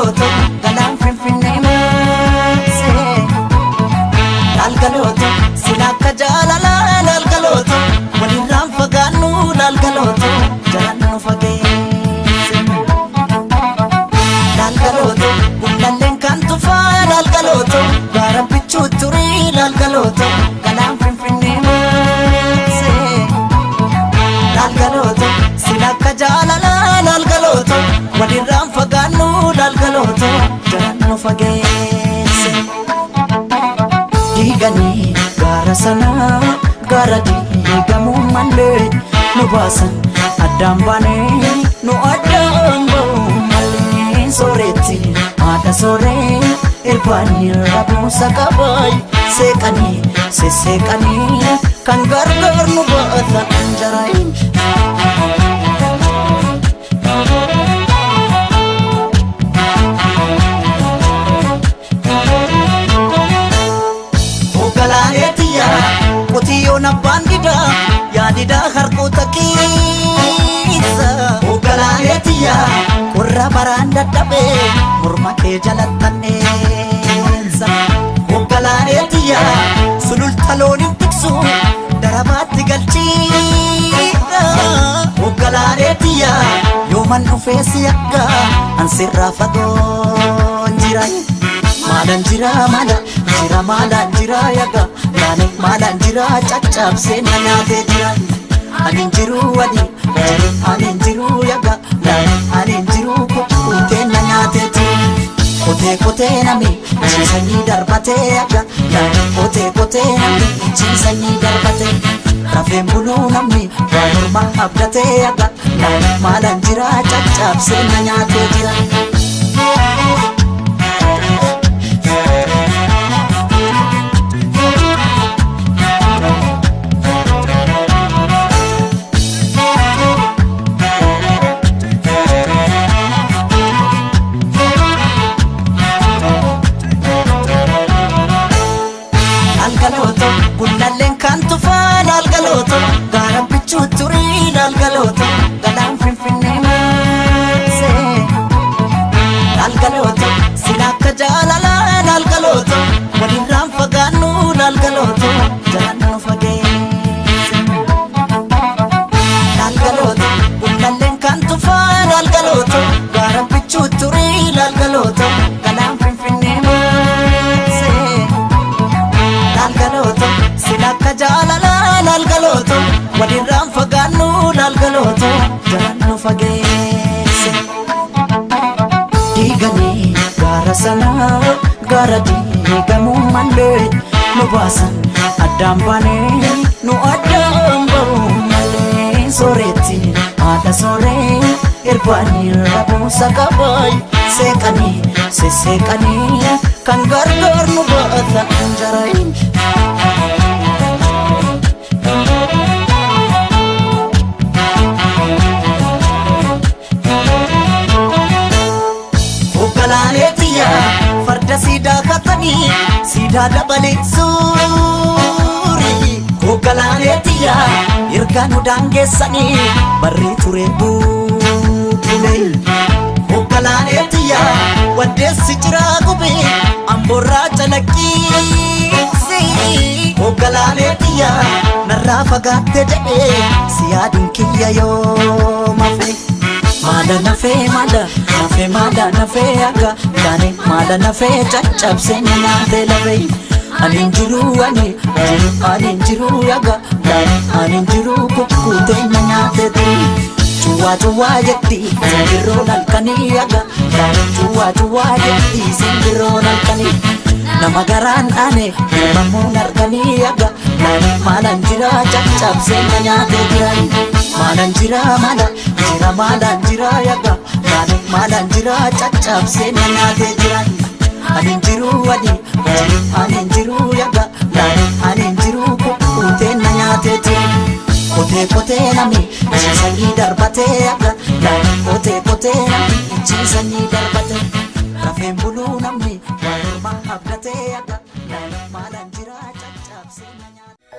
Laalgalooto galaan finfinnee maasee. Laalgalooto sila akka jaalalaa laalgalooto walirraan fagaannu laalgalooto jalaan nu fageesse. Laalgalooto gullalleen kan tufaa laalgalooto gaara bichuu turii laalgalooto galaan finfinnee maasee. Laalgalooto sila akka jaalalaa laalgalooto walirraan fagaannu laalgalooto jalaan nu fageesse. Diiganii gaara sanaa gaara diigamuu malee nu baasan addaan baanee nu addaan ba'uu malee sooretti haadha sooree irbaanii rabuusa qabaay seeqanii sesseeqanii kan gargaar nu baatan jaraayin. Hoogganaalee qotiyyoon abbaan didaa yaadidaa harkoota keessa. Hoogganaalee qorra baraan dadhabee morma kee jalattanneessa. Hoogganaalee sululta looniin tiksu darabaatti galchiidha. Hoogganaalee yooman dhufee si akka ansirraa fagoon jira. Maalaan jira maala jira maalaan jira yaga laale maalaan jira caccabsee na nyaatee jira. Ani hin jiru ani jiru ani hin jiru yaga laale ani hin jiru kukkutee na nyaatee jira. Kotee kotee nami ciisanii darbatee yaga laale kotee kotee nami ciisanii darbatee. Rafeen buluu namni waan morma abdatee yaga laale maalaan jira caccabsee na nyaatee jira. Laalgalooto gullalleen kan tufaa laalgalooto gaara bichuu turii laalgalooto galaan finfinnee maasee. Laalgalooto sila akka jaalalaa laalgalooto walirraan fagaannu laalgalooto jalaan nu fageesse. Laalgalooto gullalleen kan tufaa laalgalooto gaara bichuu turii laalgalooto galaan finfinnee maasee. Laalgalooto sila akka jaalalaa laalgalooto walirraan fagaannu laalgalooto jalaan nu fageesse. Diiganii gaara sanaa gaara diigamuu malee nu baasan addaan baanee nu addaan ba'uu malee sooretti haadha sooree irbaanii rabuusa qabaay seeqanii sesseeqanii kan gargaar nu baatan jaraayin. Hoogganaalee farda siidaa katanii siidaa dabalee suurii. Hoogganaalee ergaa nu daangeessanii barrii ture buubulee. Hoogganaalee waddeessi jiraa gubee amboorraa calaqqiisi. Hoogganaalee narraa fagaatte jedhee si yaaduun kiyya yoo mafe. Maala nafee maala nafee maala nafee akka taane maala nafee caccabsee na nyaatee lafee. Ani hin jiru ani jiru ani hin jiru yaga taane ani hin jiru kukkutee na nyaatee turi. Cuwaa cuwaa jetti simbirroon halkanii yaga taane cuwaa cuwaa jetti simbirroon halkanii. Nama garaan dhaane ilmamuun arganii yaga taane maalaan jira caccabsee na nyaatee jira. Maalaan jira maala jira maalaan jira yaga taane maalaan jira caccabsee na nyaatee jira. Ani hin jiru ani jiru ani hin jiru yaga taane ani hin jiru kukkutee na nyaatee jira. Kotee kotee nami ciisanii darbatee yaga taane kotee kotee nami ciisanii darbatee. Rafeen buluu namni waan morma abdatee yaga taane maalaan jira caccabsee na nyaatee.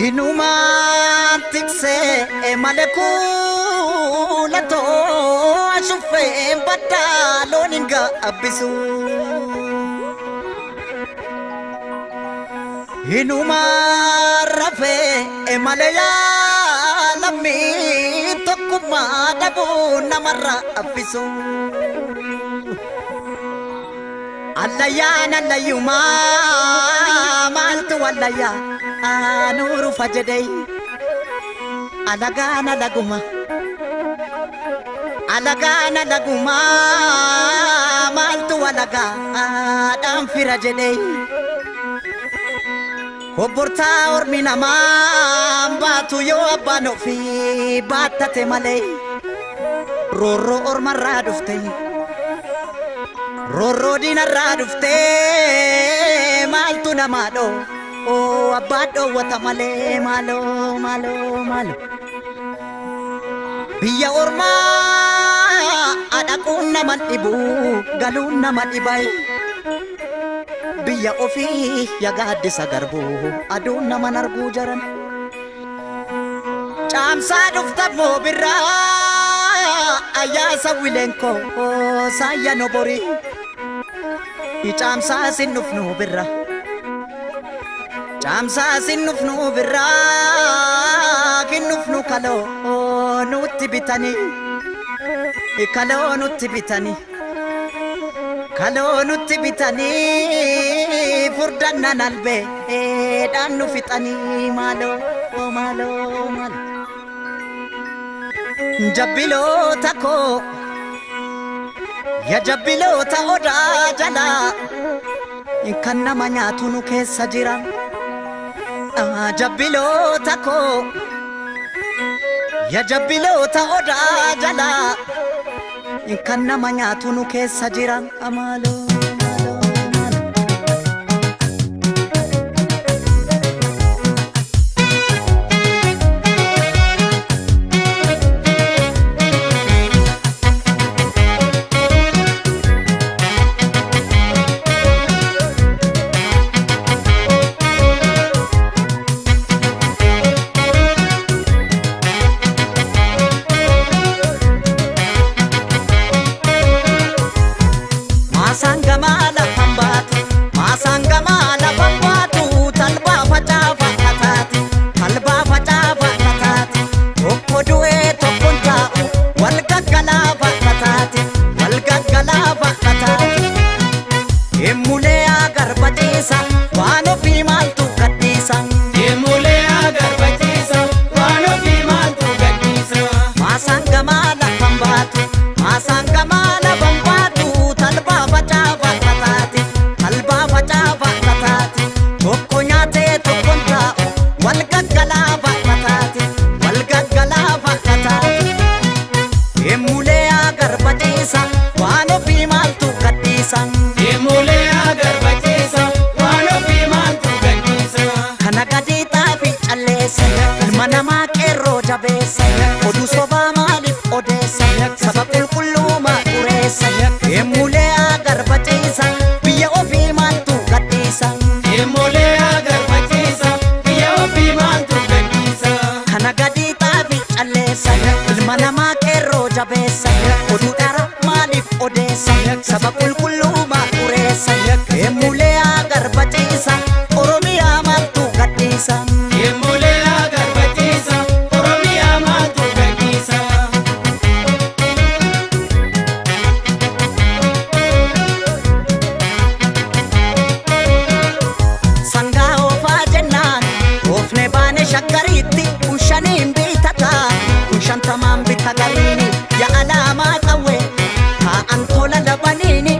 Inumaan tiksee malee kuule. Loolatoo ashuffeen baddaa loon hin gaabbisu. Inuma rafee malee lammii tokkummaa dhabuu namarraa affisu. Allayyaan allayyumaa maaltu wallayyaa aanuu rufa jedhee alagaan alaguma. Alagaan alagumaa maaltu alagaadhaan fira jedhee. Obbortaa ormi namaa baatu yoo abbaan ofii baattate malee roorroo ormarraa dhufte roorroo diinarraa dhufte maaltu namaa dhoo abbaa dhoowwata malee maaloo maaloo maaloo. Biyya ormaa dhaquun nama dhibu galuun nama dhibai. Biyya ofii yagaaddisa garbuu aduun naman arguu jaran. Caamsaa dhufta moo birraa ayyaasa wileenkoo saayya nobori. Caamsaa sin dhufnu birra. Caamsaa sin dhufnu birraa kin dhufnu kaloo nutti bitanii. Kaloo nutti bitanii. Kaloo nutti bitanii furdannan albee dhaan nu fixanii maaloo maaloo maaloo. Jabbiloota koo ya jabbiloota odaa jalaa kan nama nyaatu nu keessa jira. Jabbiloota koo ya jabbiloota odaa jalaa kan nama nyaatu nu keessa jira maaloo maaloo maaloo. Maasaan gamaa lafan baatu, maasaan gamaa lafan baatu, talbaa facaafa kataati, talbaa facaafa kataati. Tokko du'ee tokkoon taa'u, wal gaggalaafa kataati, wal gaggalaafa kataati. Emulee agarba ciisa, waan ofii maaltu gadhiisa. Emulee agarbachiisa, waan ofii maaltu gadhiisa. Maasaan gamaa lafan baatu, maasaan gamaa lafan baatu, talbaa facaafa kataati, talbaa facaafa kataati. Tokko nyaatee tokkoon taa'u, wal gaggalaafa kataati, wal gaggalaafa kataati. Emulee agarba ciisa, waan ofii maaltu gadhiisa. Emulee agarbachiisa, waan ofii maaltu gadhiisa. Kana gadi xaafi calleessa, ilma namaa qeerroo jabeessa, oduu sobaa maaliif odeessa, saba qulqulluu xureessa. Emulee agarba ciisa, biyya ofii maaltu gadhiisa. Emulee agarbachiisa, biyya ofii maaltu gadhiisa. Kana gadi xaafi calleessa, ilma namaa qeerroo jabeessa, oduu dhara maaliif odeessa, saba qulqulluu xureessa. Emulee agarba ciisa, Oromiyaa maaltu gadhiisa. Emulee agarbachiisa, Oromiyaa maaltu gadhiisa. Sangaa oofaa jennaan oofne baane shakkariitti kun shaniin bitataa kun shantamaan bita gariini ya alaamaa qawwee taa'an tola labaniini.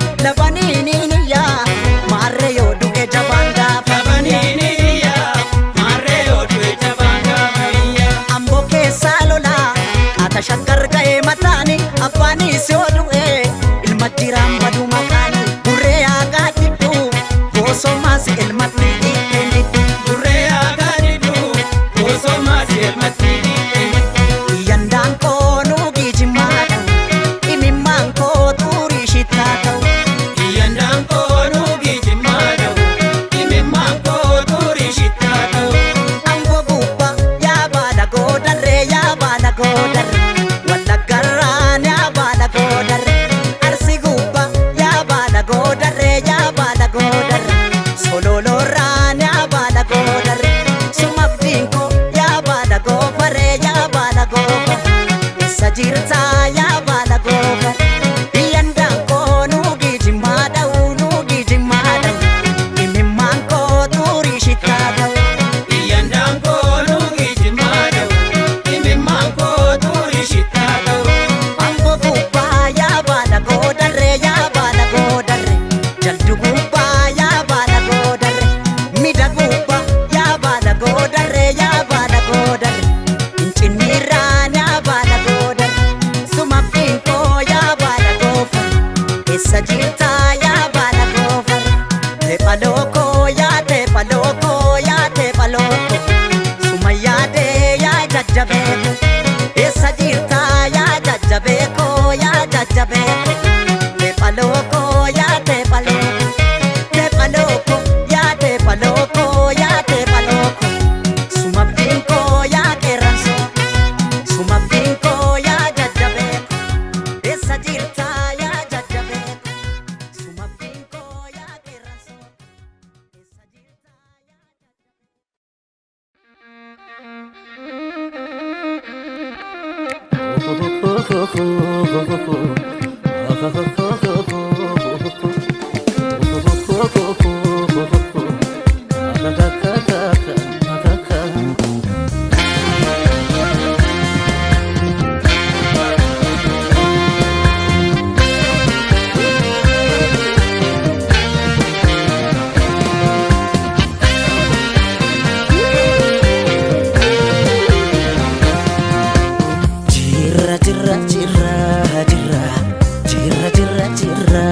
Jirta yaa jajjabee suma biinkoo yaa qeerransoo eessa jirta yaa jajjabee. Jirra jirra jirra jirra jirra jirra jirra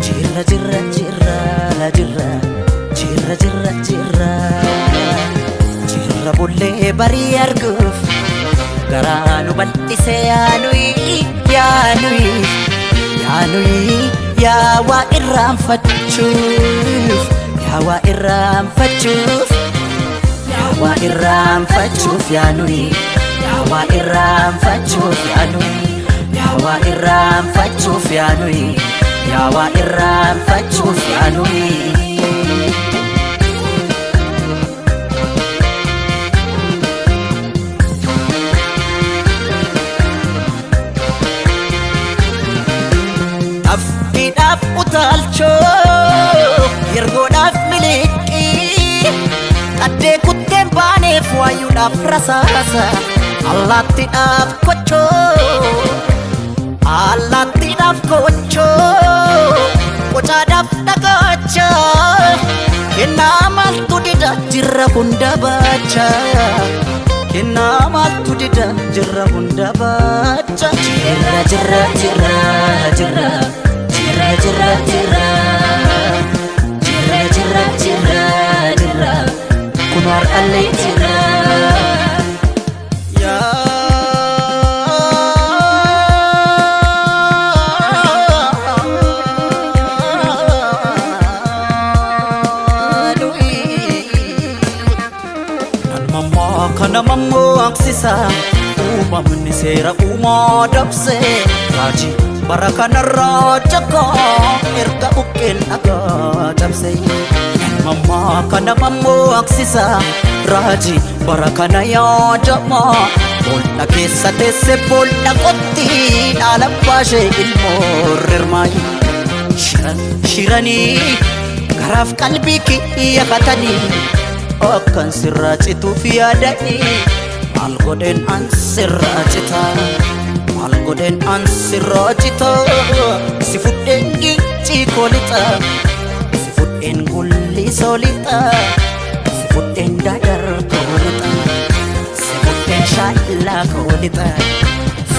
jirra jirra jirra jirra jirra jirra jirra jirra bullee barii arguuf garaa nu bal'ise yaanuyi yaanuyi yaanuyi yaa waa irraanfachuuf yaa waa irraanfachuuf yaa waa irraanfachuuf yaanuyi yaa waa irraanfachuuf yaanuyi yaa waa irraanfachuuf yaanuyi yaa waa irraanfachuuf yaanuyi. Affiidhaaf utaalchoo yergoodhaaf miliqii qaddee kutteen baaneef waayuudhaaf rasaasa allaattiidhaaf kochoo allaattiidhaaf kochoo qocaadhaaf dhagaacha kennaa maaltu dida jirra hunda baacha kennaa maaltu dida jirra hunda baacha jirra jirra jirra jirra jirra jirra jirra jirra jirra jirra jirra kun har'allee jirra. Namammaa kana mammaksisa uumamni seera uumaa dabse raajii bara kanarraa jakaa erga buqqeen dhagaa cabse. Namammaa kana mammaksisa raajii bara kana yaadama bool'a keessa teesse bool'a qotti dhaala baashee ilmoo rirmaayi. Shiran shiranii garaaf qalbii kiyya katanii akkan sirraa cituuf yaadanii maal godheen an sirraa cita maal godheen an sirraa cita si fudheen gincii koo lixa si fudheen gullisoo lixa si fudheen dadar koo lixa si fudheen shaallaa koo lixa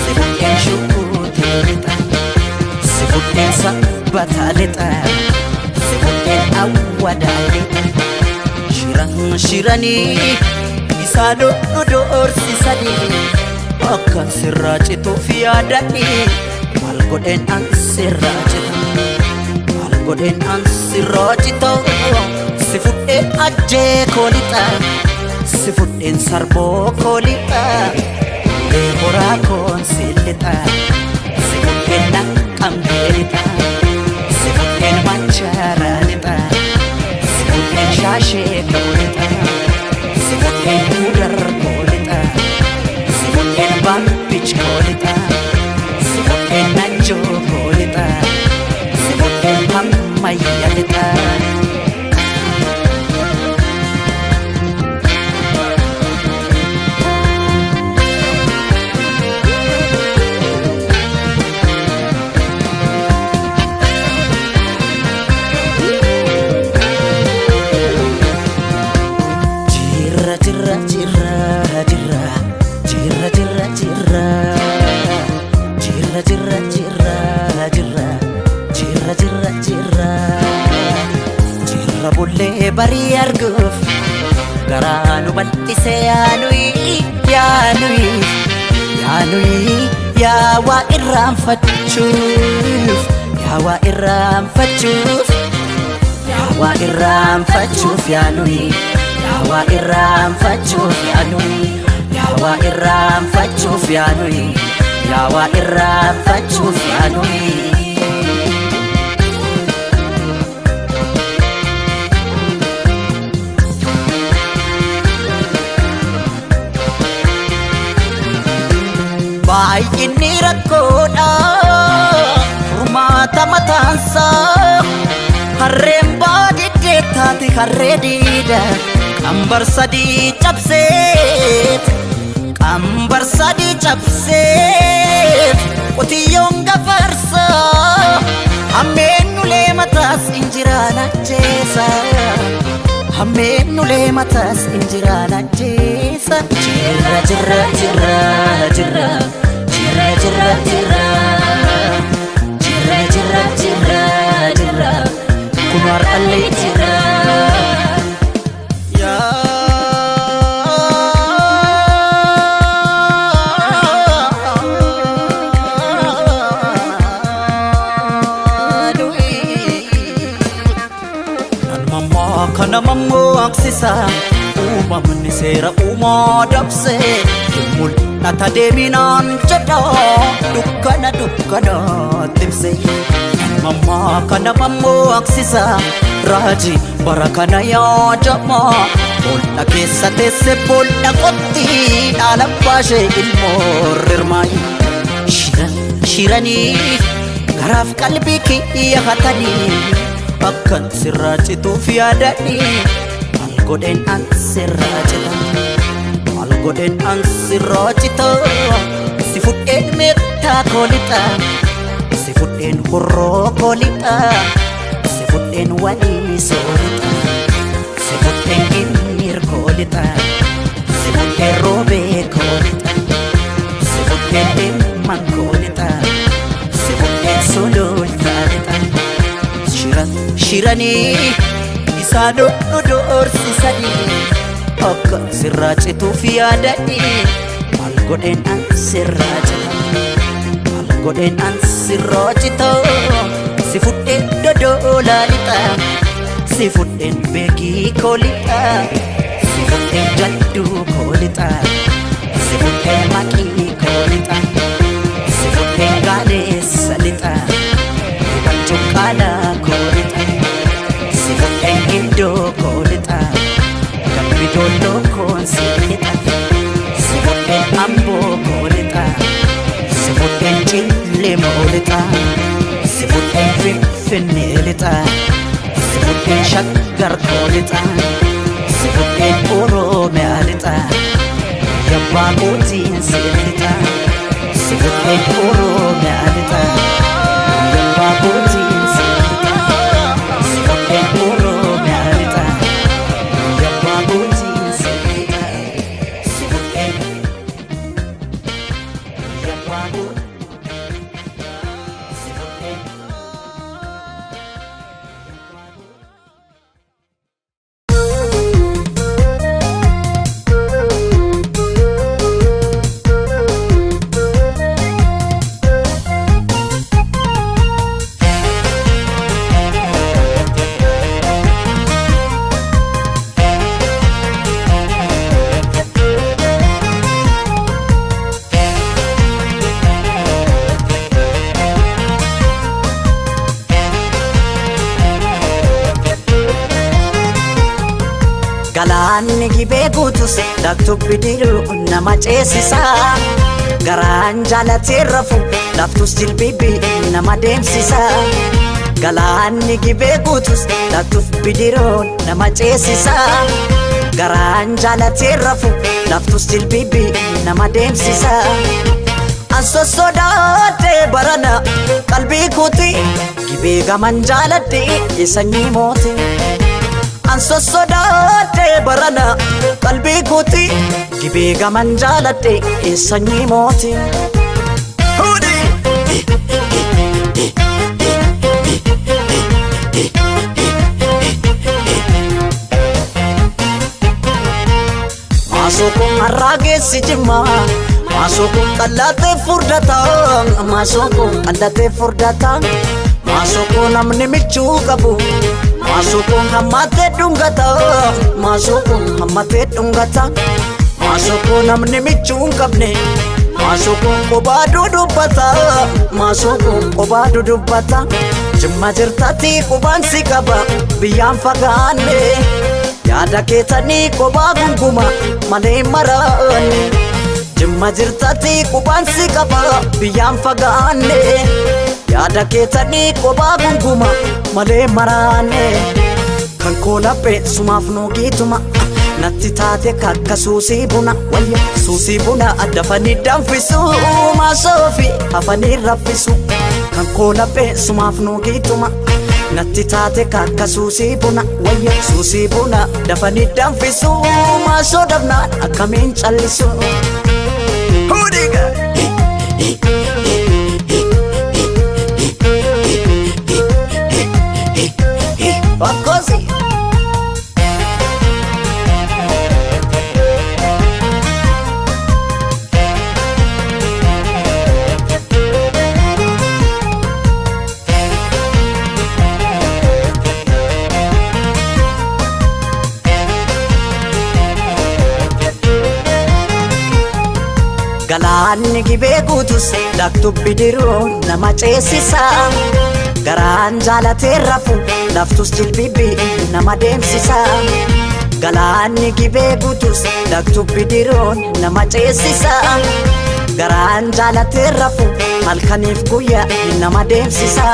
si fudheen shukuutee lixa si fudheen sabbataa lixa si fudheen awwadaa lixa shiran shiranii isaan dhodhoorsisanii akkan sirraa cituuf yaadanii maal godheen an sirraa cita maal godheen an sirraa cita si fudheen ajjee koo lixa si fudheen sarboo koo lixa ulee horaa koon si lixa si fudheen naqqamtee lixa si fudheen machaaraa lixa si fudheen shaashee koo lixa si fudheen duudar koo lixa si fudheen baabbich koo lixa si fudheen najjoo koo lixa si fudheen hammayya lixa. Jirra jirra jirra jirra jirra jirra jirra jirra jirra jirra jirra jirra jirra jirra jirra bullee barii arguuf garaa nu bal'ise yaanuyi yaanuyi yaanuyi yaa waa irraanfachuuf yaa waa irraanfachuuf yaa waa irraanfachuuf yaanuyi yaa waa irraanfachuuf yaanuyi yaa waa irraanfachuuf yaanuyi Yaawaa irraanfachuuf yaalume. Baay'inni rakkoodha furmaata mataansaa harreen baadiddee taate harree diida qambar sadii cabseet qambar sadii cabseet qotiyyoon gafarsaa hammeen ulee mataas injiraan ajjeesa hammeen ulee mataas injiraan ajjeesa jirra jirra jirra jirra jirra jirra jirra jirra jirra jirra jirra kun har'allee jirra. Namammaa kana mammaksisa uumamni seera uumaa dabse mul'ata deeminaan jedha dukkana dukkana tibse. Namammaa kana mammaksisa raajii bara kana yaadama bool'a keessa teesse bool'a qotti dhaala baashee ilmoo rirmaayi. Shiran shiranii garaaf qalbii kiyya hatanii akkan sirraa cituuf yaadanii maal godheen an sirraa cita maal godheen an sirraa cita si fudheen meettaa koo lixa si fudheen horroo koo lixa si fudheen walii soo lixa si fudheen ginniir koo lixa si fudheen roobee koo lixa si fudheen dhimman koo lixa si fudheen sulultaa lixa. Shiran shiranii isaan nu doorsisanii akka sirraa cituuf yaadanii maal godheen an sirraa cita maal godheen an sirraa cita si fudheen dodoolaa lixa si fudheen beekii koo lixa si fudheen jadduu koo lixa si fudheen maqii koo lixa si fudheen gaaleessa lixa. Cuqqaala koo lixa si fudheen iddoo koo lixa dambi doolloo koon si lixa si fudheen amboo koo lixa si fudheen cillemoo lixa si fudheen finfinnee lixa si fudheen shaggar koo lixa si fudheen oromiyaa lixa yabbaa kootiin si lixa si fudheen oromiyaa lixa. Yabbaa kootiin si lixa si fudheen oromiyaa lixa yabbaa kootiin si lixa si fudheen yabbaa kootiin si fudheen. Galaanni gibee guutus laftubbi bidiruu nama ceesisa. Garaan jaalatee rafu laftus jilbibi nama deemsisa. Galaanni gibee guutus laftuuf bidiruu nama ceesisa. Garaan jaalatee rafu laftus jilbibi nama deemsisa. An sossodaadhee barana qalbii kooti gibee gaman jaaladhee sanyii mooti. An sossodaadhee barana qalbii kooti gibee gaman jaaladhee sanyii mooti. Maasookuun har'aa geessi jimmaa Maasookuun qallatee furdata Maasookuun qallatee furdata Maasookuun namni michuu qabu Maasookuun hammatee dhungata Maasookuun hammatee dhungata Maasookuun namni michuu hin qabne Maashuku qubaa dudubbata maashuku qubaa dudubbata Jimma jirtatti qubaan si qaba biyyaan fagaanne yaada keetanii qubaa gunguma malee maraanne Jimma jirtatti qubaan si qaba biyyaan fagaanne yaada keetanii qubaa gunguma malee maraanne Kan koo laphee sumaaf nuugiituma natti taate kakka suusii buna wayya suusii buna addafanii danfisu maasoofi hafanii raffisu kan koo laphee sumaaf nuugiituma natti taate kakka suusii buna wayya suusii buna dafanii danfisu maasoo dabnaan akkamiin callisu. Hudiga! Of Galaanni gibee guutus laktubbi diruu nama ceesisa. Garaan jaalatee rafu laftus jilbibbi nama deemsisa. Galaanni gibee guutus laktubbi diruun nama ceesisa. Garaan jaalatee rafu halkaniif guyyaa nama deemsisa.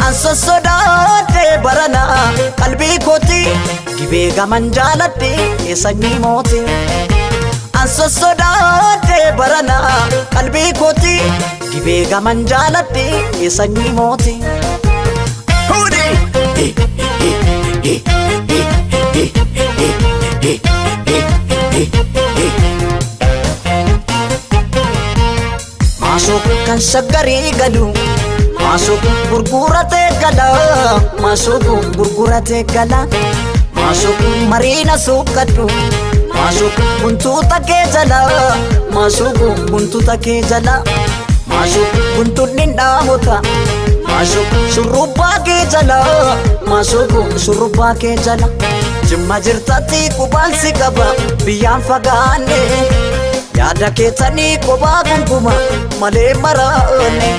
An sossodaadhee barana qalbii kooti gibee gaman jaaladhe sanyii mooti. An sossodaadhee barana qalbii kooti gibee gaman jaaladhe sanyii mooti. Maasooku kan shaggarii galu maasooku gurguratee gala maasooku gurguratee gala maasooku mariina suuqadhu maasooku guntuuta kee jala maasooku guntuuta kee jala maasooku guntuun hin dhaamota maasooku shurrubbaa kee jala maasooku shurrubbaa kee jala jimma jirtatti qubaan si qaba biyyaan fagaanne. Yaada keetanii qubaa gunguma malee maraanne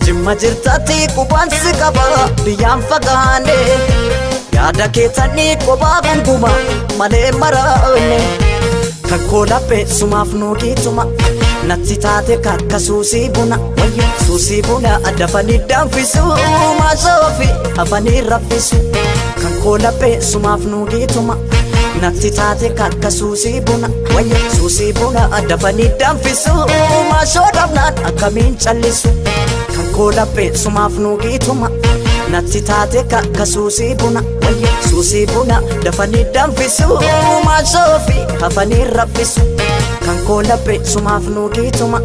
Jimma jirtatti qubaan si qaba biyyaan fagaanne Yaada keetanii qubaa gunguma malee maraanne Kan koo laphee sumaaf nuugiituma natti taate kakka suusii buna wayya suusii buna dafanii danfisu maasoofi hafanii raffisu kan koo laphee sumaaf nuugiituma natti taate kakka suusii buna wayya suusii buna dafanii danfisu maashoo dhabnaan akkamiin callisu kan koo laphee sumaaf nuugiituma natti taate kakka suusii buna wayya suusii buna dafanii danfisu maashoofi hafanii raffisu kan koo laphee sumaaf nuugiituma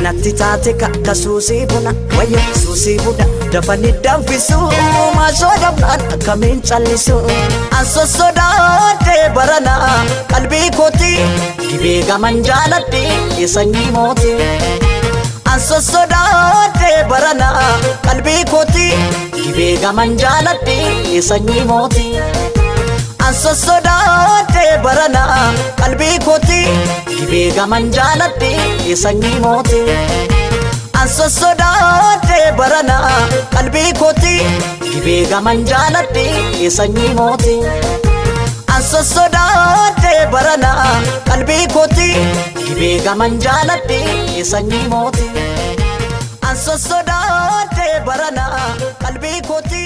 natti taate kakka suusii buna wayya suusii buna dafanii danfisu maashoo dhabnaan akkamiin callisu an sossodaadhee barana qalbii kooti gibee gaman jaaladhe sanyii mooti an sossodaadhee barana qalbii kooti gibee gaman jaaladhe sanyii mooti. An sossodaadhee barana qalbii kooti gibee gaman jaaladhe sanyii mooti. An sossodaadhee barana qalbii kooti gibee gaman jaaladhe sanyii mooti. An sossodaadhee barana qalbii kooti gibee gaman jaaladhe sanyii mooti. An sossodaadhee barana qalbii kooti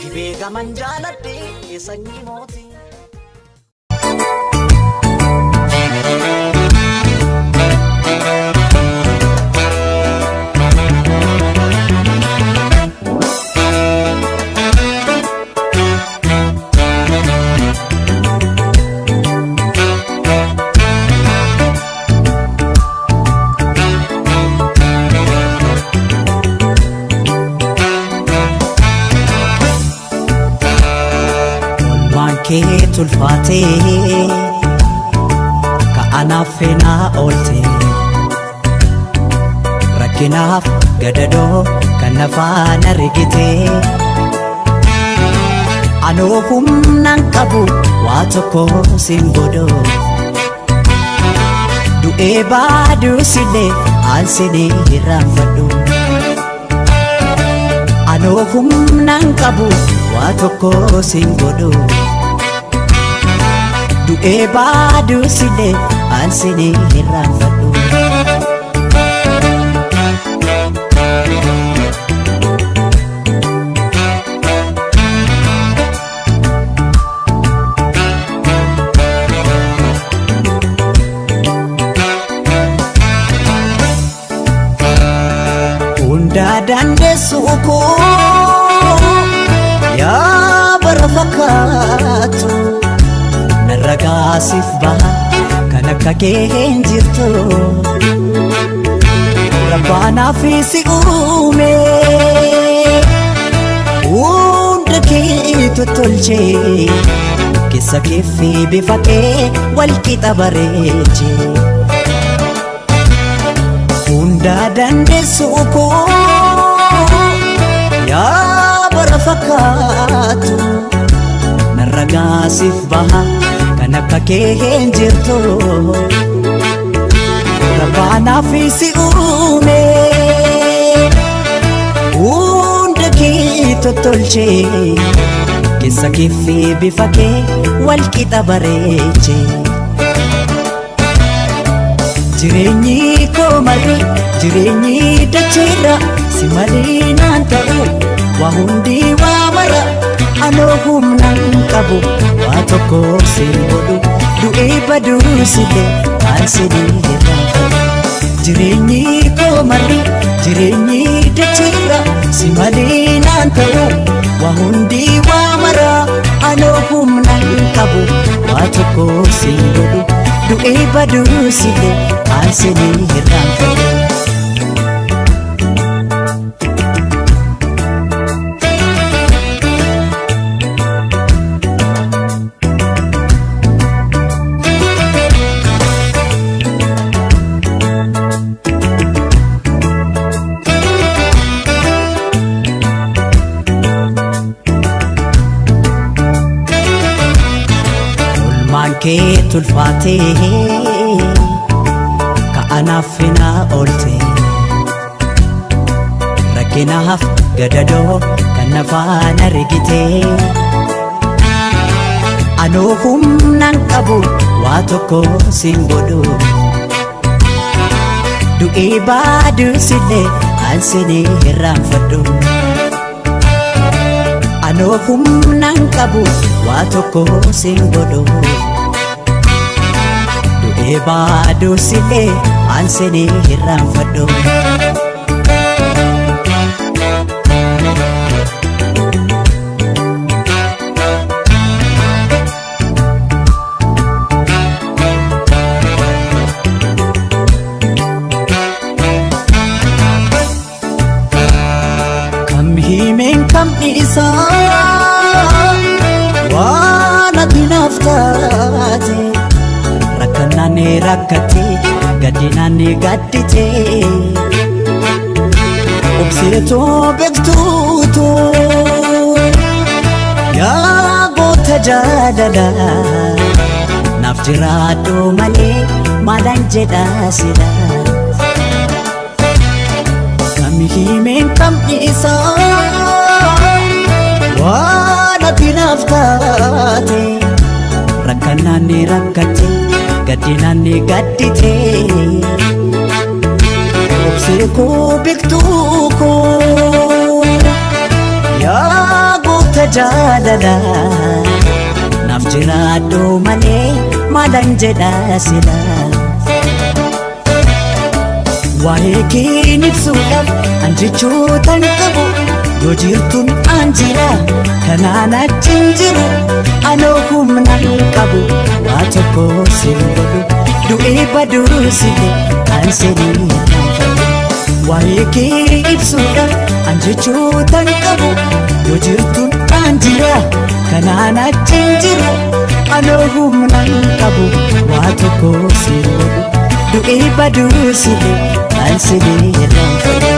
gibee gaman jaaladhe sanyii mooti. Olmaan kee tulfaatee ka'anaaf feenaa oolte rakkinaaf gadadoo kan nafaan argite anoo humnaan qabu waa tokko siin godho. Du'ee baaduusillee aansinee irraanfadhu. Anoo humnaan qabu waa tokko siin godhu. Du'ee baaduusillee aansinee irraanfadhu. Hundaa dandeessu koo yaa bara fakkaatu narra gaasiif baha kan akka kee hin jirtu. Rabbaanaaf si uume hunda kee tottolchee keessa kee fi bifa kee wal qixa bareechee. Hundaa dandeessu koo yaa bara fakkaatu narra gaasiif baha kan akka kee hin jirtu. Rabbaanaaf si uume hunda kee tottolchee keessa kee fi bifa kee wal qixa bareechee. Jireenyi koo marri jireenyi dacheerra si malee naan ta'u waa hundi waa mara anoo humnaan qabu waa tokko siin godhu du'ee baduusillee aansinee irraanfadhu. Jireenyi koo marri jireenyi dacheerra si malee naan ta'u waa hundi waa mara anoo humnaan qabu waa tokko siin godhu du'ee baduusillee aansinee irraanfadhu. Olmaan kee tulfaatee ka'anaaf finaa oolte rakkinaaf gadadoo kan nafaan argite anoo humnaan qabu waa tokko siin godhu du'ee baaduusillee aansinee irraanfadhu. Anoo humnaan qabu waa tokko siin godhu du'ee baaduusillee aansinee irraanfadhu. Kam himeen kam dhiisaa waan ati naaf taate rakkannaan rakkate gaddinaan gaddite obseetoo beektuutu yaa goota jaalala naaf jiraadhu malee maalaan jedha sila. Kam himeen kam dhiisaa waan ati naaf taate rakkannaan rakkate gaddinaan gaddite obsee koo beektuu koo yaa goota jaalala naaf jiraadhu malee maalaan jedha sila. Waa'ee kee ibsuudhaaf an jechootan qabu yoo jirtuun an jira kanaan achi hin jiru anoo humnaan qabu waa tokko siin godhu du'ee baduusillee aansinee irraanfadhu. Waa'ee kee ibsuudhaaf an jechootan qabu yoo jirtuun an jira kanaan achi hin jiru anoo humnaan qabu waa tokko siin godhu du'ee baduusillee aansinee irraanfadhu.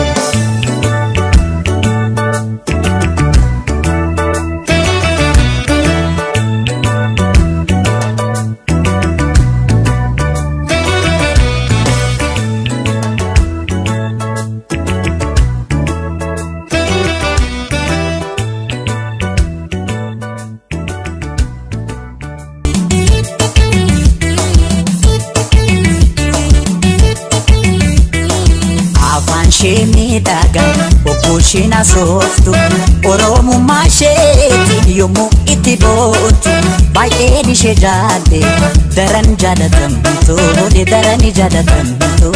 miidhaga obbo isheen asooftu Oromummaa isheetiin yommuu itti boontu baay'een ishee jaalle daran jaalatamtu daran jaalatamtu.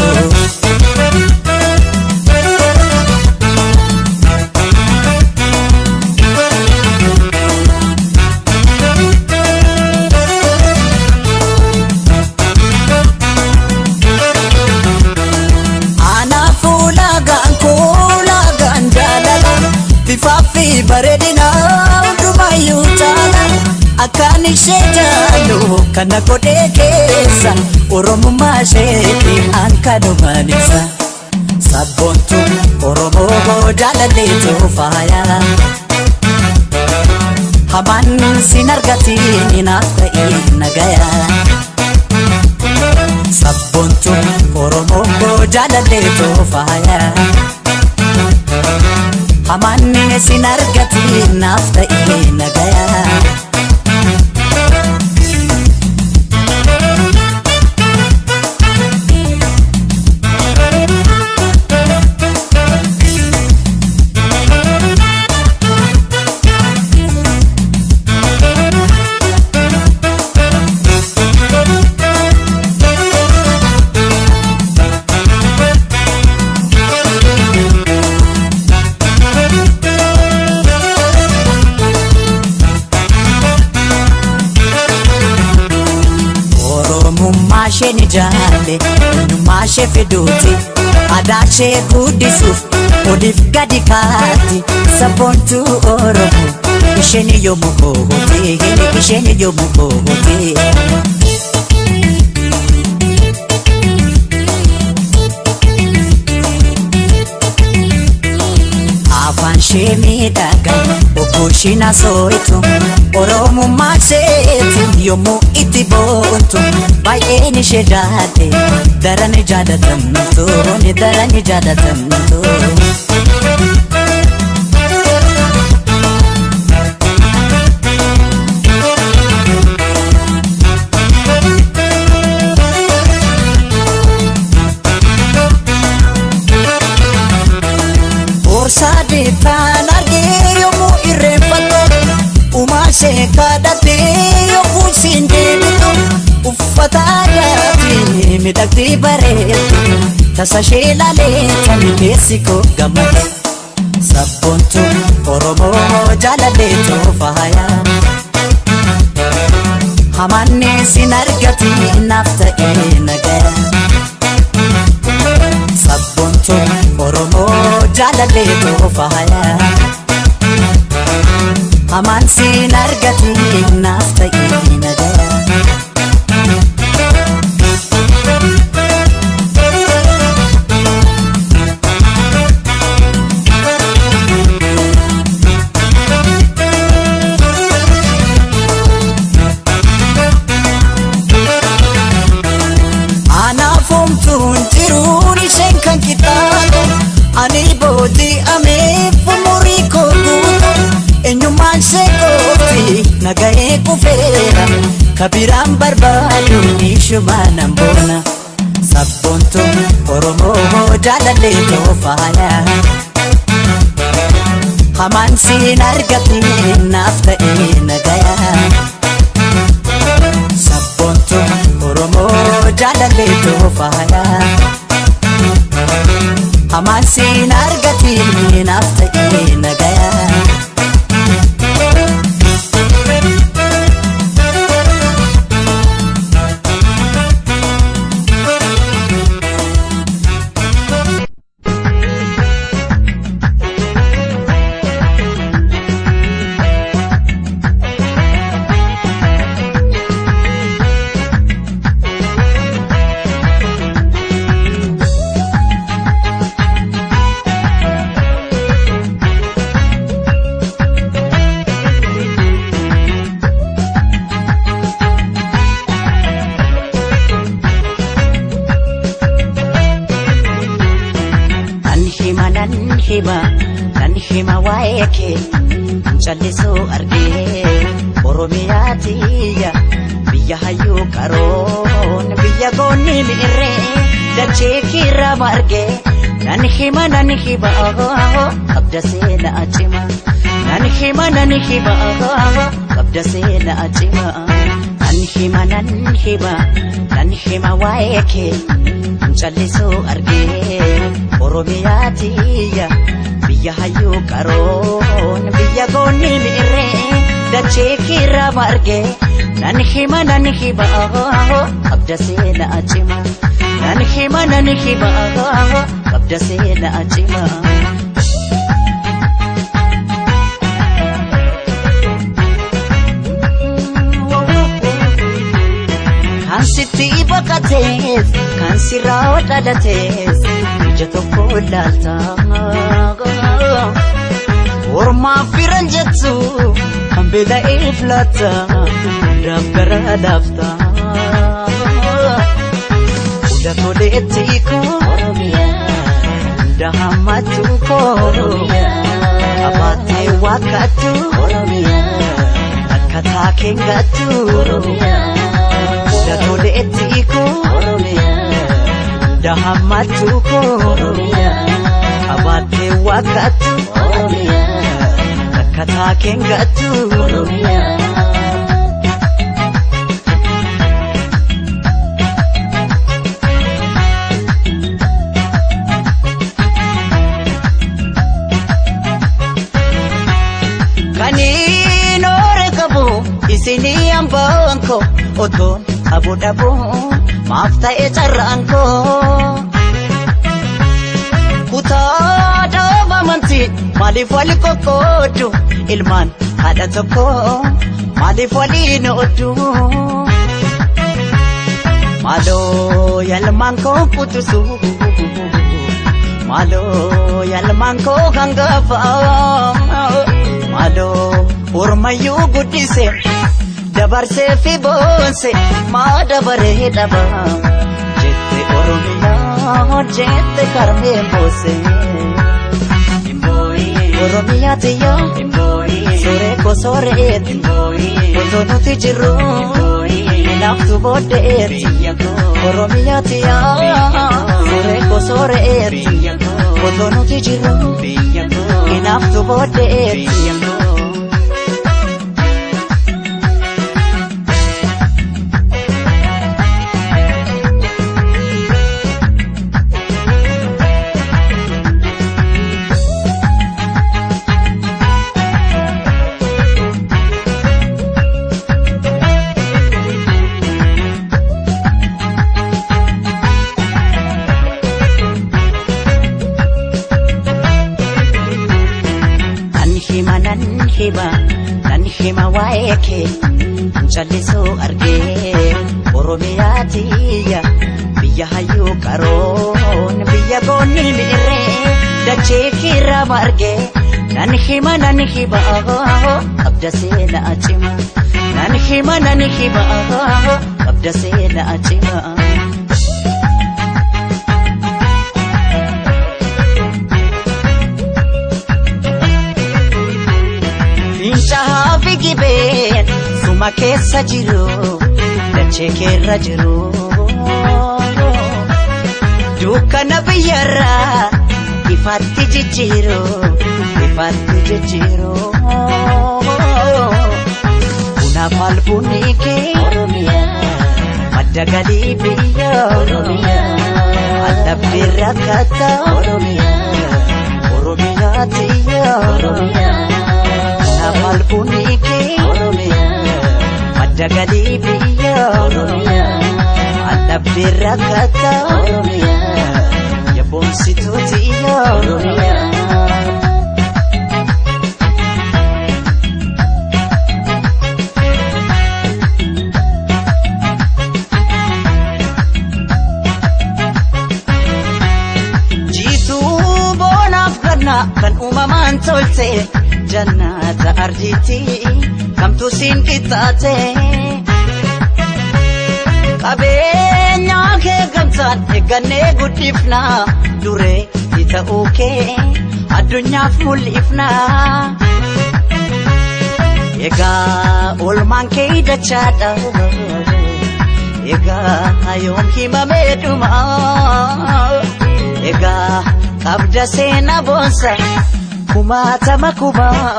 Bifaafi bareedina hundumayyuu taala akkaan ishee jaallu kana godhee keessa Oromummaa isheetti ankanumaan ibsa. Sabboontu Oromoo jaalalleetu faaya. Hamaan sin argatiin naaf ta'ee nagaya. Sabboontu Oromoo jaalalleetu faaya. Hamaan sin argatiin naaf ta'ee nagaya. Oromummaa ishee ni jaalle eenyummaa ishee fiduuti aadaa ishee guddisuuf oliif gadi kaatti sabboontuu Oromoo isheen yommuu koote isheen yommuu koote. Afaan ishee miidhaga obbo isheen asooytu Oromummaa isheetiin yommuu itti boontu baay'een ishee jaalle daran jaalatamtu daran jaalatamtu. Horsaadee taan argee yommuu irreenfattu uumaa ishee kadhattee yommuu isiin deebitu uffata aadaatiin miidhagdee bareeddu tasa ishee ilaalee tani keessi koo gammade. Sabboontu Oromoo jaalalleetu faaya. Hamaan sin argatiin naaf ta'ee nagaya. Sabboontu Oromoo jaalalleetu faaya. Hamaan sin argatiin naaf ta'ee nagaya. Anaaf homtuun jiruun isheen kan qixxaatu ani booji'ameef umurii koo guutu eenyummaan ishee qofti nagahee kufeera kabiraan barbaadu ishuma nan boona. Sabboontu Oromoo jaalalleetu faaya. Hamaan sin argatiin naaf ta'ee nagaya. Sabboontu Oromoo jaalalleetu faaya. Hamaan sin argatiin naaf ta'ee nagaya. Nan hima nan hima nan hima waa'ee kee callisuu argee Oromiyaa tiyya biyya hayyuu qaroon biyya goonni mi'irree dachee kiirra margee. Nan hima nan hima qabda seenaa cimaa. Nan hima nan hima qabda seenaa cimaa. Nan hima nan hima nan hima waa'ee kee callisuu argee Oromiyaa tiyya biyya hayyuu qaroon biyya goonni mi'irree dachee kiirraa margee. Nan hima nan hima qabda seenaa cimaa. Nan hima nan hima qabda seenaa cimaa. Kan sitti baqatees kan sirraa dhalatees ija tokko ilaalta. Ormaaf firan jettu kan beela'eef laatta hundaaf gara laafta. Hunda toleetti koo hunda hammattu koo qabaattee waakkattu akkataa keengattu. Hunda toleetti koo hunda hammattu koo qabaattee waakkattu akkataa keengattu. Kaniin oore qabu isinii hambaan koo otoon qabu dhabu maaf ta'e carraan koo. Kutaa dhaaba amantii maaliif wali qoqqooddu ilmaan haadha tokko maaliif waliin ooddu. Maaloo yalmaan koo qutusu maaloo yalmaan koo hangafa maaloo ormayyuu guddise dabarsee fi boonse maa dabaree dhaba jette Oromiyaa jette karmeen boose. Oromiyaa tiyya sooree koo sooreeti otoo nuti jirru naaftu booddeeti. Oromiyaa tiyya sooree koo sooreeti otoo nuti jirru naaftu booddeeti. Nan hima nan hima nan hima waa'ee kee callisuu argee Oromiyaa tiyya biyya hayyuu qaroon biyya goonni mi'irree dachee kiirraa margee. Nan hima nan hima qabda seenaa cimaa. Nan hima nan hima qabda seenaa cimaa. Fincaa'aa fi gibeen suma keessa jiru dachee keerra jiru. Dukkana biyyarraa ifaatti jijjiiru ifaatti jijjiiru. Bunaaf albuunni kee madda galii biyya allabdii rakkata Oromiyaa tiyya. Bunaaf albuunni kee madda galii biyya allabdii rakkata yaboonsituu tiyya. Jiituu boonaaf ganna kan uumamaan tolte jannata arjiitti kamtu siin qixxaate. Qabeenya kee gamtaan eeggannee guddifna duree ta'uu kee addunyaaf mul'ifna. Egaa oolmaan kee dachaadha. Egaa yoom himamee dhuma. Egaa Qabda seenaa boonsa kumaatama kumaa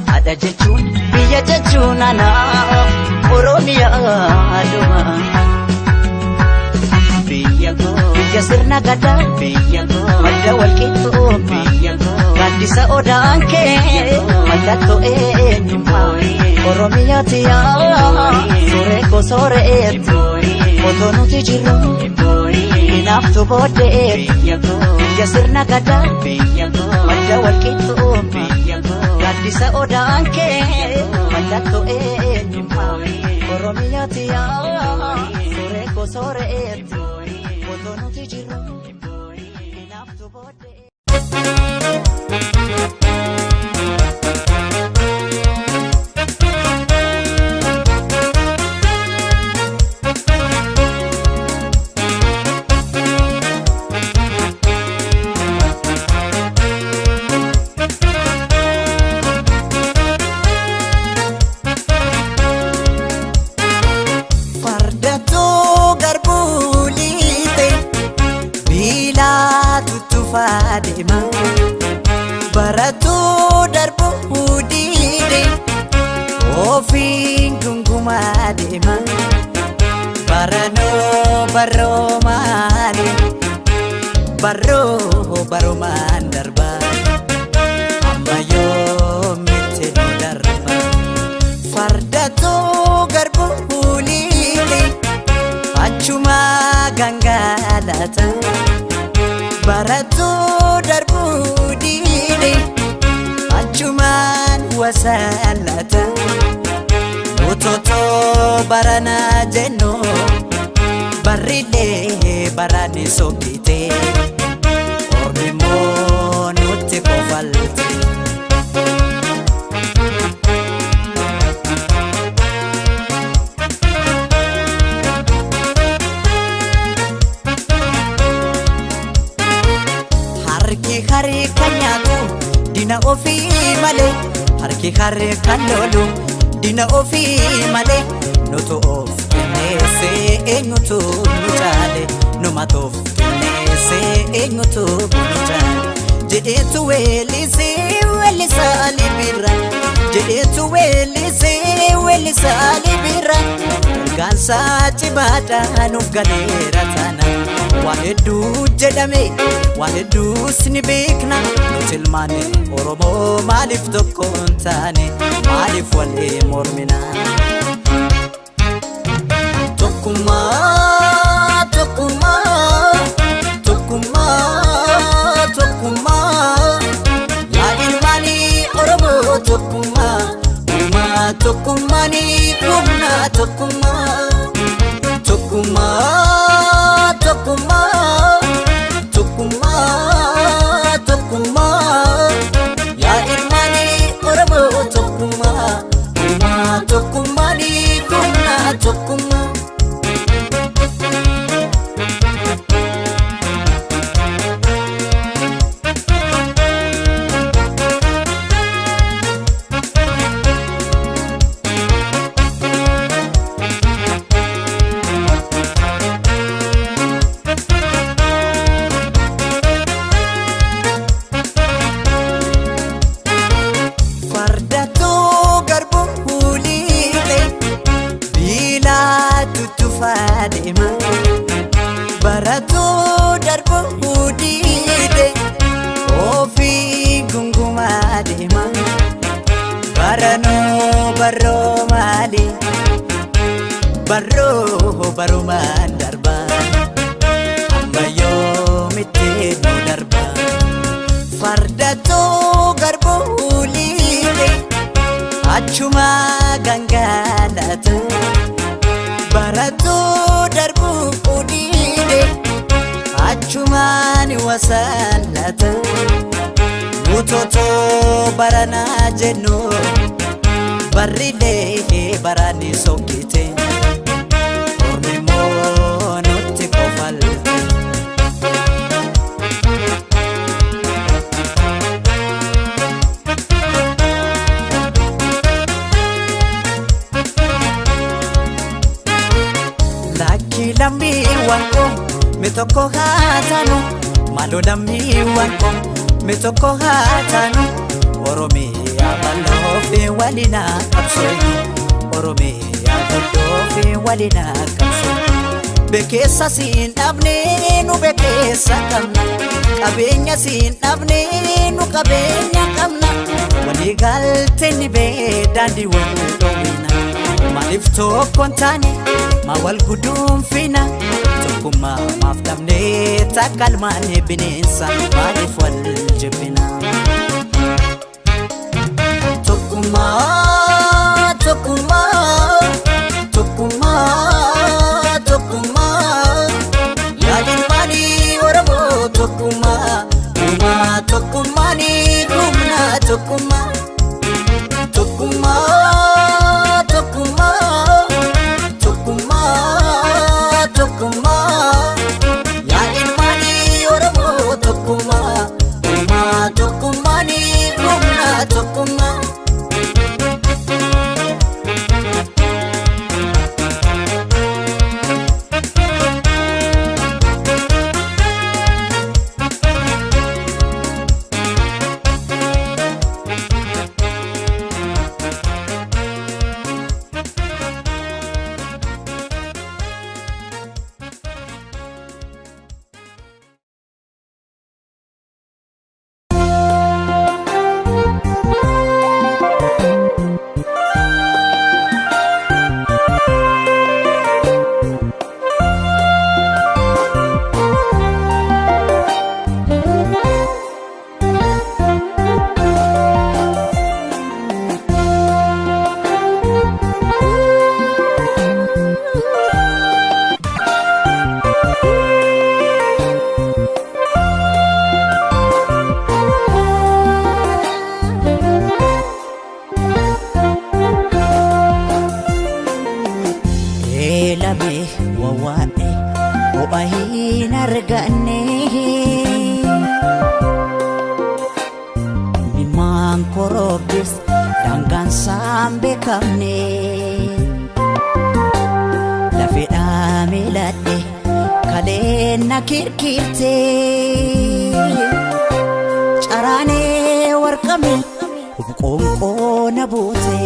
haadha jechuun biyya jechuun anaa Oromiyaa dhuma. Biyya koo biyya sirna gadaa biyya koo madda walqixxummaa biyya koo gaaddisa odaan kee mallattoo eenyummaa Oromiyaati yaa sooree koo sooreetu otoo nuti jirru hinaaftu booddeetu biyya sirna gadaa madda walqixxummaa gaaddisa odaan kee mallattoo eenyummaa Oromiyaati yaa sooree koo sooreetu otoo nuti jirru hinaaftu booddeetu. Fardattuu garbuu liite biilaa tuttufaa deema. Barattuu darbuu diide ofiin gungumaa deema. Baranoo baroo maali baroo barumaan darba amma yoomitti nu darba. Fardattuu garbuu liite achuma gangalata. Barattuu darbuu diide achumaan wasalata. Ototoo baranaa jennu barrilee barani sokkite ormi immoo nutti kofalte. Harki harka nyaatu dina ofii malee harki harka lolu dina ofii malee nutu of kenneesse eenyutu nu caale numatu of kenneesse eenyutu nu caale jedheetu weellisee weellisaa libira jedheetu weellisee weellisaa libira ergaansaa cimaadhaa nuuf galeera taana waa hedduu jedhame waa hedduus ni beekna nuti ilmaani Oromoo maaliif tokko hin taane maaliif walii mormina. Tokkummaa tokkummaa tokkummaa tokkummaa yaa ilmaani Oromoo tokkummaa uumaa tokkummaani humna tokkummaa tokkummaa tokkummaa tokkummaa tokkummaa yaa ilmaani Oromoo tokkummaa uumaa tokkummaani humna tokkummaa. Fardattuu garbuu liite biilaa tuttufaa deema. Barattuu darbuu diide ofii gungumaa deema. Baranoo baroo maali baroo barumaan darba amma yoomitti nu darba. Fardattuu garbuu liite achuma gangalata. Barattuu darbuu diide achumaan wasalata. Utotoo baranaa jennu barrilee barani sokkite ormi immoo nutti kofalte. Lakki lammiiwwan koo mi tokko haa taanu Maaloo lammiiwwan koo mee tokko haa taanu. Oromiyaa bal'oo fi waliin haa qabsoofnu. Oromiyaa guddoo fi waliin haa qabsoofnu. Bekeessa siin dhabne nu bekeessa qabna. Qabeenya siin dhabne nu qabeenya qabna. Walii galtee ni bee daandii wal dhoowwina. Maaliif tokko hin taane maa wal guduunfina? Tokkummaa maaf dhabne takka ilmaan bineensa maaliif wal jibbina? Tokkummaa tokkummaa tokkummaa tokkummaa yaa ilmaanii Oromoo tokkummaa uumaa tokkummaanii humna tokkummaa tokkummaa tokkummaa tokkummaa tokkummaa yaa ilmaanii Oromoo tokkummaa uumaa tokkummaanii humna tokkummaa. Eelame wawwaadhe ho'a hin arganne. Mimaan koroobis daangaan isaan beekamne. Lafeedhaa miiladhe kaleen na kirkirte. Caraanee warqame qoonqoo na buute.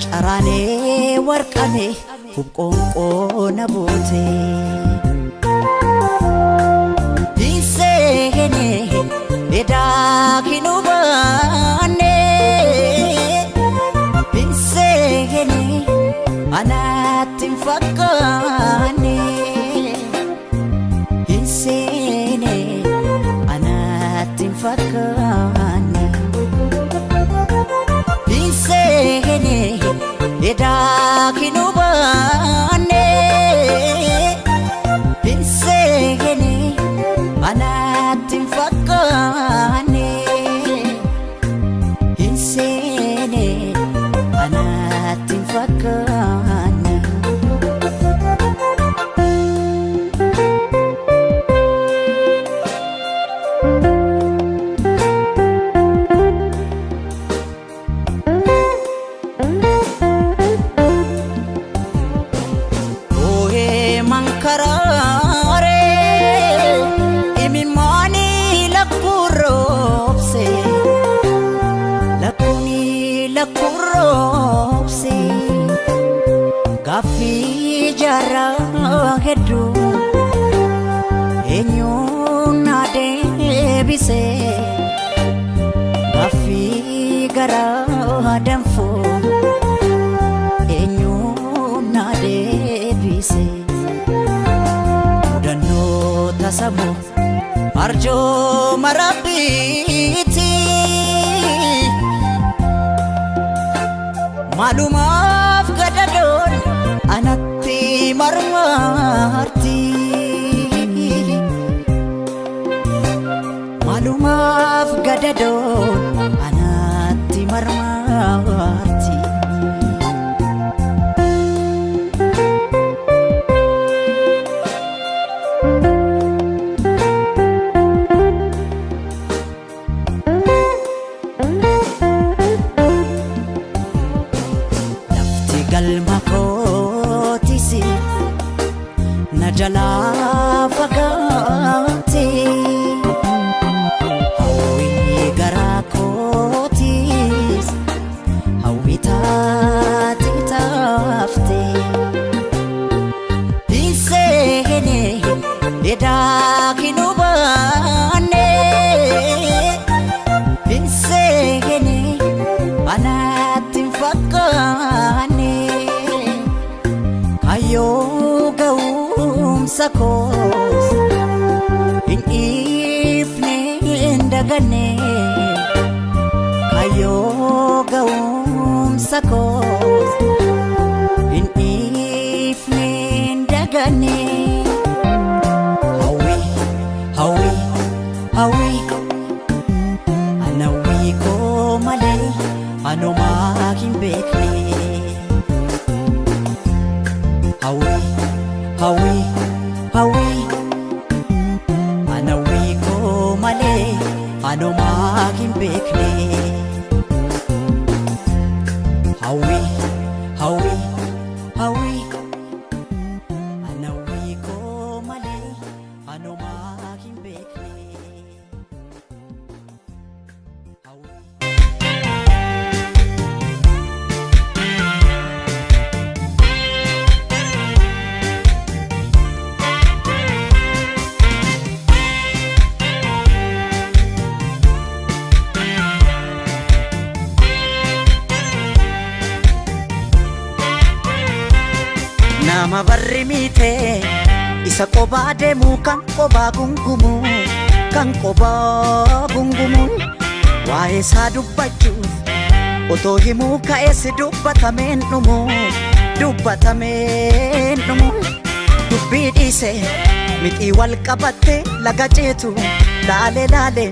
Caraanee warqame qoonqoo na buute. Hinseene edaa hin hubanne. Hinseene anatti hin fakkaanne. Hinseene anatti hin fakkaanne. Hinseene edaa hin hubanne. Hinseene anatti hin fakkaanne. Hinseene anatti hin fakkaanne. Oohee mankaraaree imimmaanii lakkuroobse lakkuuni lakkuroobse gaaffii jaarraa hedduu eenyuun na deebise gaaffii garaa danfuu eenyuun na deebise mudannoo tasamu arjooma rabbiiti maalumaaf gadadoon anatti marmarti maalumaaf gadadoon anatti marmarti. Lafti galma kootis na jalaa fagaate. daganne kayyoo ga'umsa koos hin dhiifne hin daganne. Hawwi hawwi hawwi anawwii koo malee anumaa hin beekne. Hawwi hawwi hawwi anawwii koo malee anumaa hin beekne. Hawwi hawwi hawwi anawwii koo malee anumaa hin beekne. Hawwi. Nama barri miite isa qobaa deemu kan qobaa gungumu kan qobaa gungumu waa'ee isaa dubbachuuf otoo himuu ka'ees dubbatameen dhumu dubbatameen dhumu dubbii dhiise mixii wal qabatte laga ceetu laale laale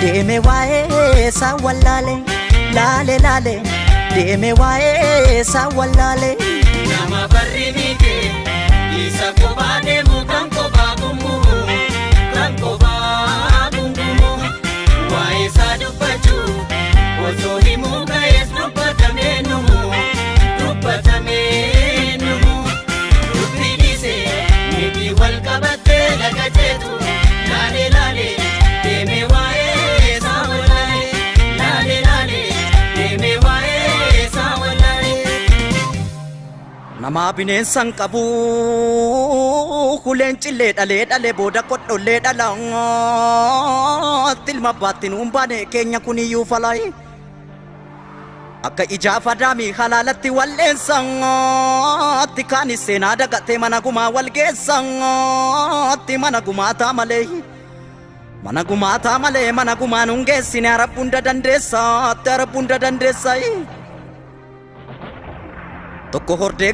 deeme waa'ee isaa wallaale laale laale deeme waa'ee isaa wallaale. Nama barri miite isa kophaa deemu kan kophaa gungumu kan kophaa gungumu waa'ee isaa dubbachuu osoo himuu ka'ees dubbatamee numu dubbatamee numu dubbii dhiise miti wal qabattee laga ceetu laale laale deemee waa'ee isaa wallaale laale laale deemee waa'ee isaa wallaale. Namaa bineensan qabu huleen cillee dhalee dhalee booda qodhollee dhalaatti ilma abbaatti nuun baane keenya kuniyyuu falaayi. Akka ijaaf adaamii halaalatti walleensaatti kaanis seenaa dagatee mana gumaa wal geessaatti mana gumaataa malee. Mana gumaataa malee mana gumaa nuun geessine arabbu hunda dandeessaatti arabbu hunda dandeessaayi. Tokko hordee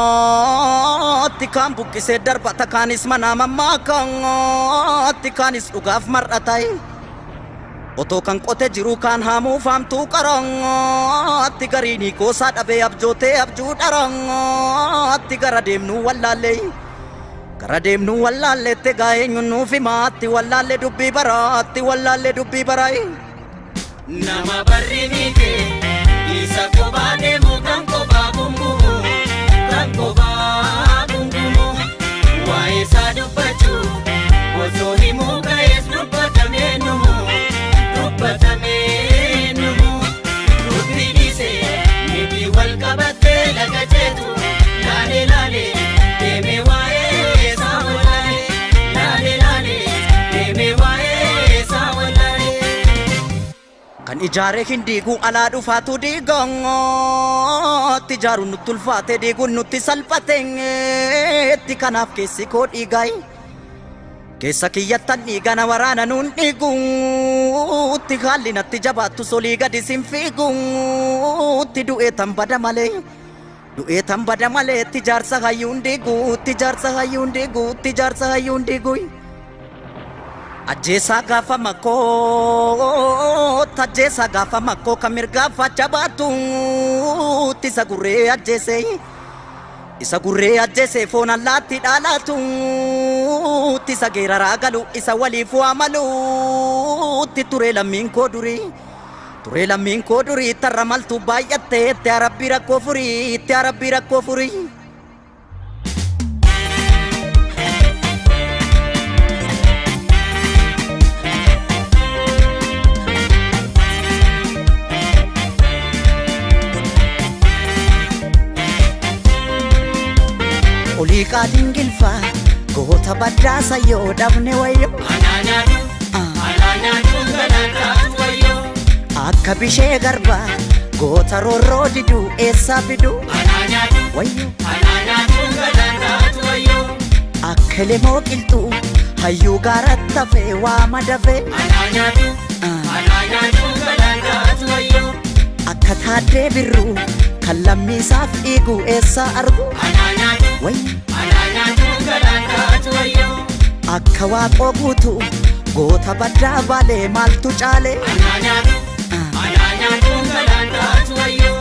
gadhaabaatti kaan buqqisee darbata kaanis manaa mammaakaatti kaanis dhugaaf mar'atayi. Otoo kan qote jiru kaan haamuu faamtuu qaraatti gariinii goosaa dhabee abjootee abjuu dharaatti gara deemnuu wallaallee. Gara deemnuu wallaalleetti egaa eenyuun nuuf himaatti wallaallee dubbii baraatti wallaallee dubbii baraayi. Nama barri miite isa kophaa deemu kan kophaa gungumu kan kophaa gungumu waa'ee isaa dubbachuu osoo himuu ka'ees dubbatamee numu dubbatamee numu dubbii dhiise miti wal qabattee laga ceetu laale laale deemee waa'ee isaa wallaale laale laale deemee waa'ee isaa wallaale. Kan ijaare hin diigu alaa dhufaatu diigaatti ijaaruun nutti ulfaate diiguun nutti salphateetti kanaaf keessi koo dhiigaay. Keessa kiyyattan dhiigana waraana nuun dhiiguutti haalli natti jabaattu solii gadi sin fiiguutti du'ee tan bada malee. Du'ee tan bada malee itti jaarsa hayyuun diiguutti jaarsa hayyuun diiguutti jaarsa hayyuun diiguu. Ajjeesaa gaafa makkoo ajjeesaa gaafa makkoo kan mirgaaf facha baatuutti isa gurree ajjeese. Isa gurree ajjeese foon allaatti dhaalaatuutti isa geeraraa galu isa waliif waa maluutti turee lammiin koo durii. Turee lammiin koo durii tarra maltu baay'attee itti arabbii rakkoo furii itti arabbii rakkoo furii. Olii qaadiin gilfaa goota baddaasa yoo dhabne wayyo. Anaa nyaatu, anaa nyaatu galataa wayyoo. Akka bishee garbaa goota roorroo diduu eessaa fiduu Anaa nyaatu, wayyo. anaa nyaatu galataa wayyoo. Akka lemoo qilxuu Hayyuu gaaratti hafee waa madafee. Anaa nyaatu, anaa nyaatu galaan taatu wayyoo. Akka taaddee birruu kan lammiisaaf dhiigu eessaa argu. Anaa nyaatu, Wayyo. anaa nyaatu galaan taatu wayyoo. Akka waaqoo guutuu goota baddaa baalee maaltu caale. Anaa nyaatu, anaa nyaatu galaan taatu wayyoo.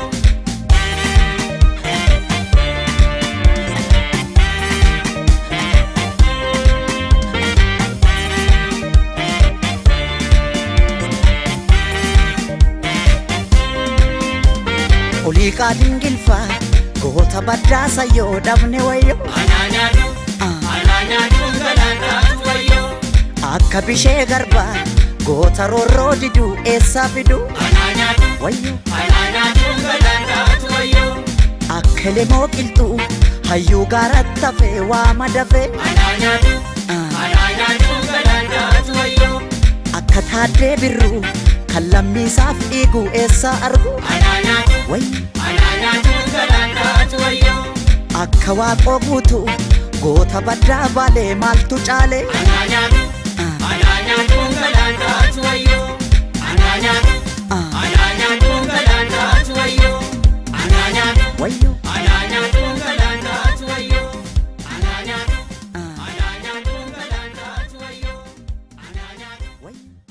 Olii qaadingilfaa goota baddaa sayyoo dhabne wayyo. Anaa nyaatu, anaa nyaatu galaan taatu wayyoo. Akka bishee garbaa goota roorroo diduu eessaa fidu. Anaa nyaatu, Wayyo. anaa nyaatu galaan taatu wayyoo. Akka lemoo qilxuu hayyuu gaaratti hafee waa madafee. Anaa nyaatu, anaa nyaatu galaan taatu wayyoo. Akka taaddee birruu kan lammiisaaf dhiigu eessaa argu. Anaa nyaatu, Wayyo. anaa nyaatu galaan taatu wayyoo. Akka waaqoo guutuu goota baddaa baalee maaltu caale. Anaa nyaatu, anaa nyaatu galaan taatu wayyoo. Anaa nyaatu, anaa nyaatu galaan taatu wayyoo. Anaa nyaatu, Wayyo. anaa nyaatu galaan taatu wayyoo. Anaa nyaatu, anaa nyaatu galaan taatu wayyoo. Anaa nyaatu. Wayyo.